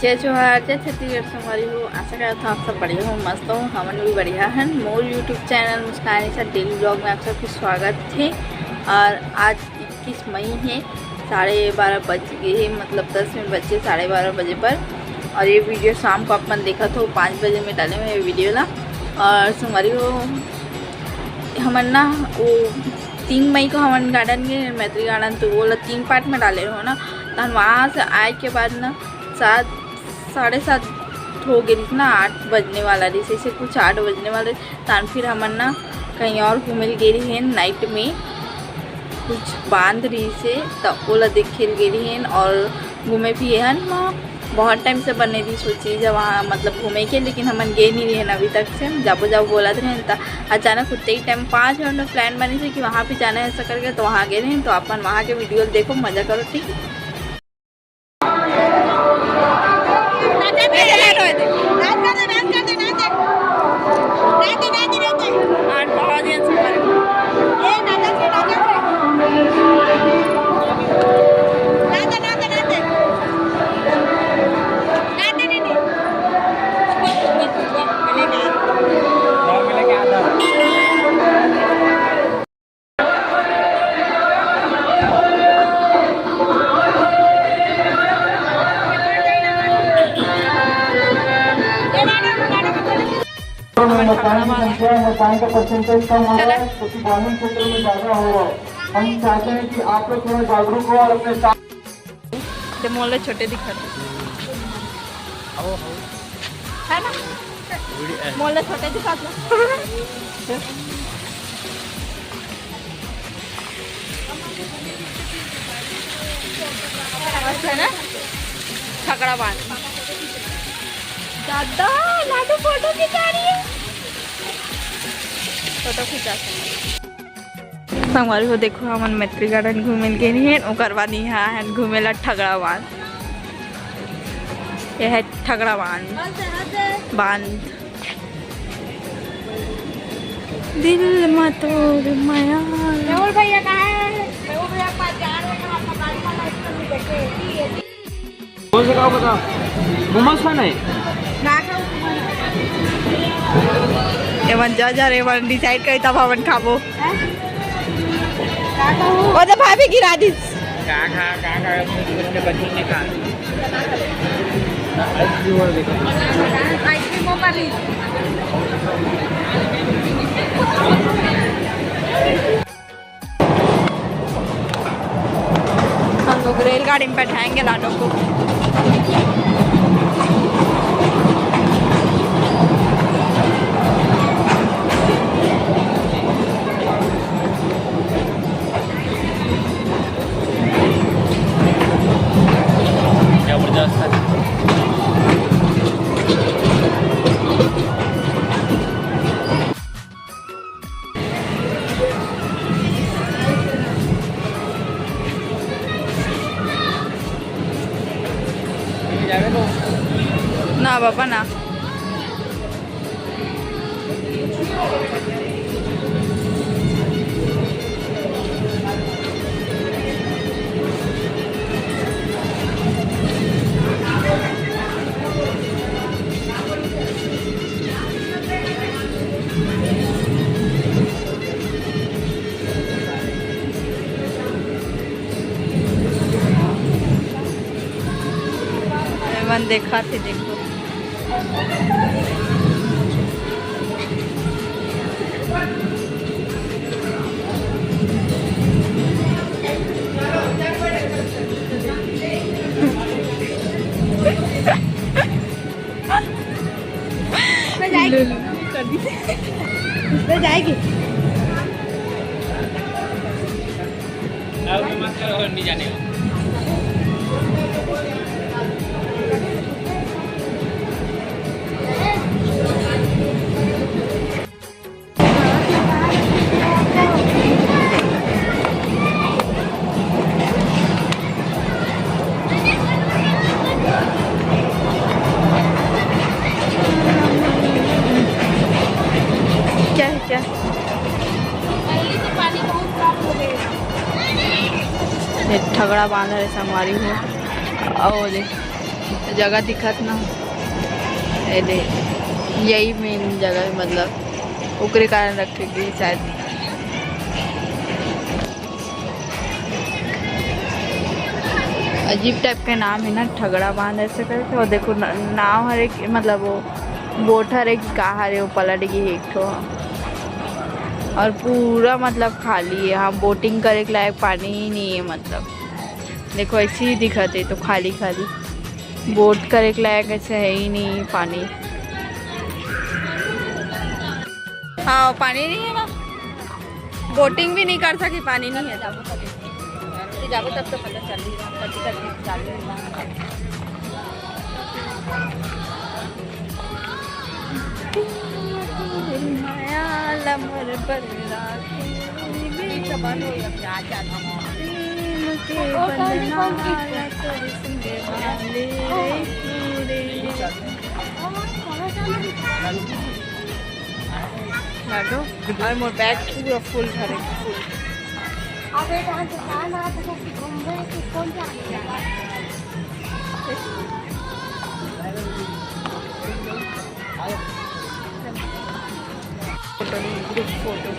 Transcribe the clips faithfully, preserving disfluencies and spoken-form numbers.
जय जोहार, जय छत्तीसगढ़ संगवारी हो। आशा करत हूँ आप सब बढ़िया हो, मस्त हो। हमन भी बढ़िया हन। मोर YouTube चैनल मुस्कान निशा डेली व्लॉग में आप सबके स्वागत हे। और आज इक्कीस मई हे, साढ़े बारह बज गए हे, मतलब दस मिनट बचे साढ़े बारह बजे पर। और ये वीडियो शाम को आप मन देखत हो, पाँच बजे में डाले हुए ये वीडियो ला। और संगवारी हो, हमन ना वो तीन मई को हमन गार्डन गए, मैत्री गार्डन, तो वो ला तीन पार्ट में डाले रहो ना। तहन वहाँ से आए के बाद ना सात, साढ़े सात हो गए रहिस ना, आठ बजने वाला रहिस, ऐसे कुछ आठ बजने वाले। तहन फिर हमन ना कहीं और घूमे ल गे रही नाइट में, कुछ बांध रहिस, त ओला देखे ल गे रही और घूमे भी हन वहाँ। बहुत टाइम से बने रहिस वो चीज वहाँ, मतलब घूमे के, लेकिन हमन गे नहीं रहे अभी तक से। जाबो जाबो बोलत रहे, त अचानक उतने ही टाइम पाँच मिनट में प्लान बनी थी कि वहाँ भी जाना है ऐसा करके, तो वहाँ गए रहे। तो अपन वहाँ के वीडियो देखो, मजा करो, ठीक है। मकान की संख्या, मकान का परसेंटेज कम हो रहा है, क्योंकि ग्रामीण क्षेत्र में ज़्यादा हो रहा है। हम चाहते हैं कि आप लोग थोड़ा जागरूक हो और अपने साथ ते मोला छोटे दिखत हे। है ना? मोला छोटे दिखत हे। मस्त है ना? ठकरा बांध। दादा, लाडो फोटो खिंचा रही है। फोटो खिंचा सकते। संगवारी हो, देखो, हमन मैत्री गार्डन घूमे ल गे रहिन, ओकर बाद इहाँ आए हन घूमे ला ठगड़ा बांध। ये है ठगड़ा बांध। बांध। दिल मा तोर माया। मेहुल भैया कहाँ है? मेहुल भैया के पास जा रहे हैं, हम गाड़ी वाला इसको नहीं देखे। कौन सा गाँव बता? मोमोज खाना है? एमन जा, जा रे, एमन डिसाइड करे तब हमन खाबो। हैं? का कहूँ? ओ तो भाभी गिरा दिस। का खा, का खा, बच्चे बच्चे ने खा। आइसक्रीम वो कर रही। हम लोग रेलगाड़ी में बैठाएंगे लाडो को। जबरदस्त है। ना बाबा ना। एमन देखत हे, देखो। क्या है, क्या? ये ठगड़ा बांध रहे संगवारी हो। ओ देख। जगह दिखत ना, ये दे, यही मेन जगह है, मतलब ओकरे कारण रखे गए शायद। अजीब टाइप के नाम है ना, ठगड़ा बांध ऐसे करके। और देखो न-, नाव हरे कि, मतलब वो बोट हरे कि का हरे, वो पलट गई है एक ठो। और पूरा मतलब खाली है, हाँ, बोटिंग करे के लायक पानी ही नहीं है, मतलब देखो ऐसे ही दिखत है तो खाली खाली, बोट करे के लायक ऐसे है ही नहीं पानी। हाँ, पानी नहीं है ना, बोटिंग भी नहीं कर सकी, पानी नहीं है। जाबो तब तो पता चल रही है, कभी कभी चालू हुआ। माया लमर बररा के, प्रेम के बंधना ला तोर संगे बांधे रही रे। लाडो, और मोर बैग पूरा फुल भरे, फुल। अब एक हाथ से कान हाथ से घूम रहे, तो कौन जाने? फोटो, ग्रुप फोटो,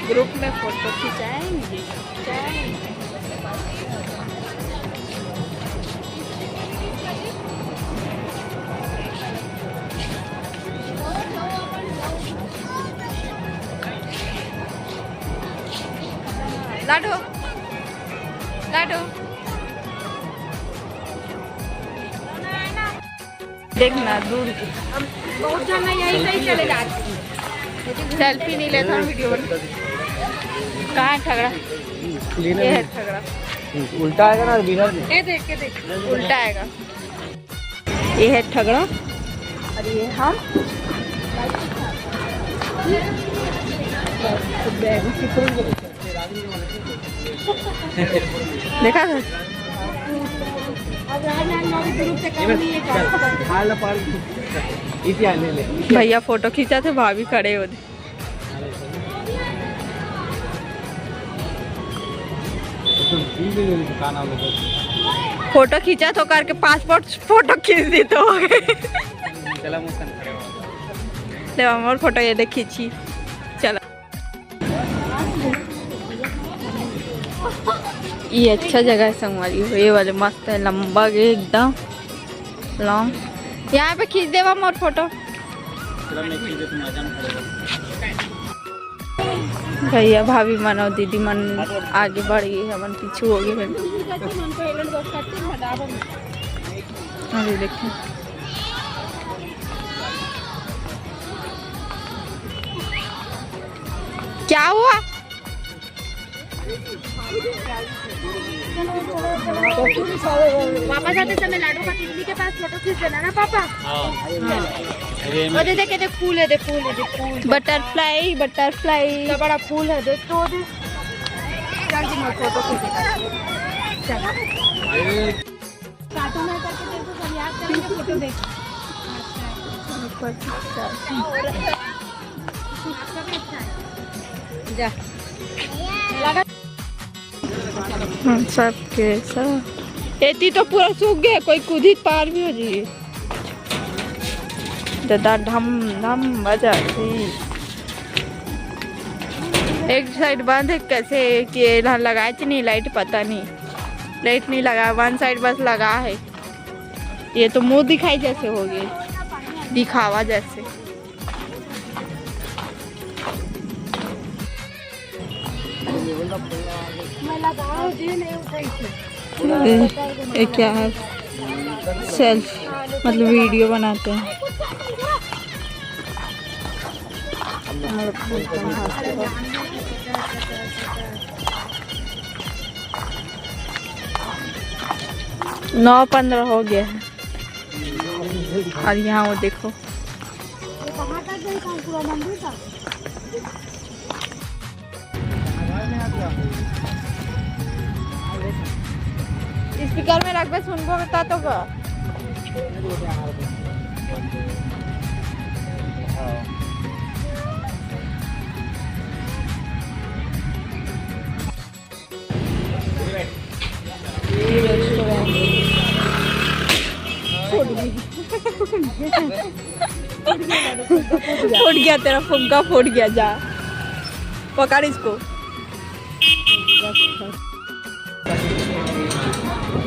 ग्रुप में फोटो खिंचाएंगे, खिंचाएंगे। लाडो, लाडो। देखना दूर की। बहुत जन यही सही चले जाते हैं। सेल्फी नहीं लेता, वीडियो बना। कहाँ है ठगड़ा? ये है ठगड़ा। उल्टा आएगा ना, बिना ये देख के देख। उल्टा आएगा। ये है ठगड़ा और ये हम। देखा था? भैया फोटो खींचा थे, भाभी खड़े होते। फोटो खींचा तो करके पासपोर्ट फोटो खींच दी तो हो गए। चला मुस्कान खड़े हो। ले हमार फोटो ये देख खींची। चला। ये अच्छा जगह है संगवारी हो, ये वाले मस्त है, लंबा गे एकदम लॉन्ग। यहाँ पे खींच देवा मोर फोटो। भैया भाभी मन और दीदी मन आगे बढ़ गई, हमन पीछू हो गए। अरे देखिए क्या हुआ। वापस आते समय लाडो का तितली के पास फोटो खींच देना ना पापा। हाँ। हाँ। अरे वो दे दे, के दे, फूल है, दे फूल है, दे फूल। Butterfly, butterfly. इतना बड़ा फूल है, देख तो दे। चल जी, मैं फोटो खींच देता हूँ। चल। कार्टून है करके तेरे को सब याद करेंगे, फोटो देख। जा। लगा। हम सब के सब। एती तो पूरा सूख गया, कोई कूदी पार भी हो जी। दादा ढम ढम बजा थी। एक साइड बंद है, कैसे कि एला लगाए च नहीं लाइट, पता नहीं लाइट नहीं लगा, वन साइड बस लगा है। ये तो मुंह दिखाई जैसे हो गए, दिखावा जैसे। ये, ये क्या है? सेल्फ मतलब वीडियो बनाते हैं। नौ पन्द्रह हो गया है। और यहाँ वो देखो। स्पीकर में रखबे, सुनबो बता तो का। फूट गया तेरा फुग्गा, फूट गया। जा पकड़ इसको।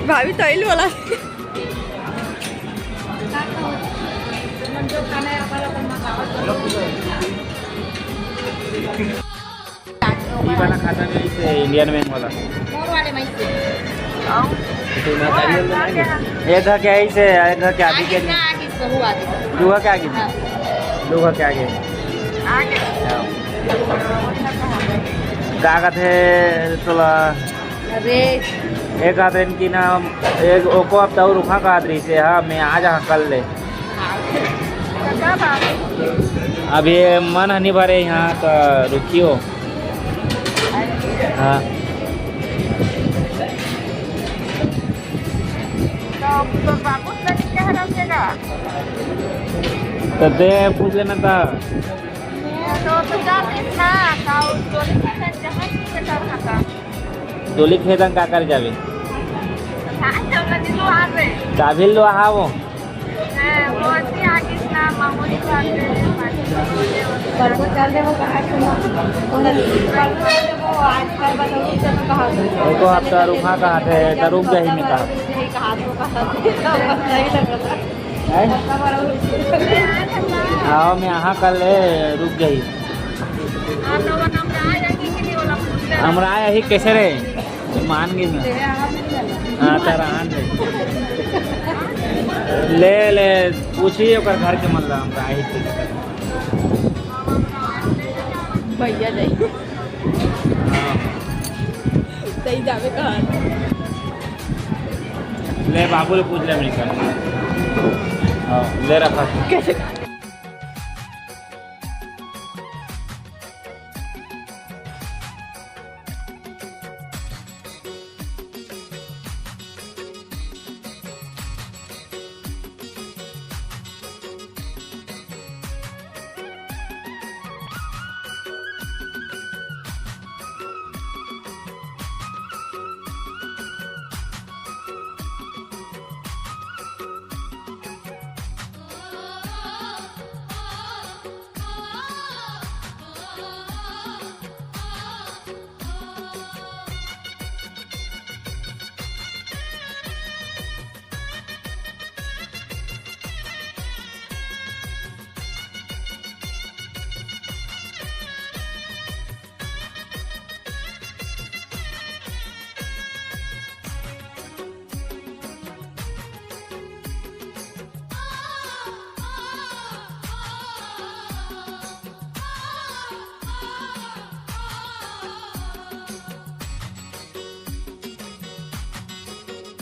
भाभी तो ऑयल वाला। ई वाला खाता में इसे इंडियन बैंक वाला। मोर वाले में से। एक घर के आई से, एक घर के आदि के। आगे ना, आगे से हुआ आगे। दू घर के आगे। हाँ। दू घर के आगे। आगे। का कहते तोला? अरे। एक कहत रहिन कि ना, एक ओको हफ्ता अउ रुका कहत रहिस हे, हाँ, मैं आ जा कल ले। अभी मन ह नहीं भरे यहाँ, तो रुकियो। हाँ। तो तोर बाबू से नहीं कह रहा था? तो दे पूछ लेना था। तो, तो जाते ना, तो टोली के साथ जहाँ से कर रहा था। टोली खेतन का कर जाबे? काबिल लो हावो। एको हफ्ता रुका कहा थे, तो रुक जाही में का। हैं? आओ, मैं यहाँ कल ले रुक गई। हमरा आया ही कैसे रे? मान गई मैं। हाँ, तारा आन रे। ले, ले, पूछी ओकर घर के मन ला, हमरा आया ही कैसे। भैया जाई। हाँ। सही जावे कहाँ? ले, बाबू ले पूछ ले मिलकर। हाँ, ले रखा। कैसे?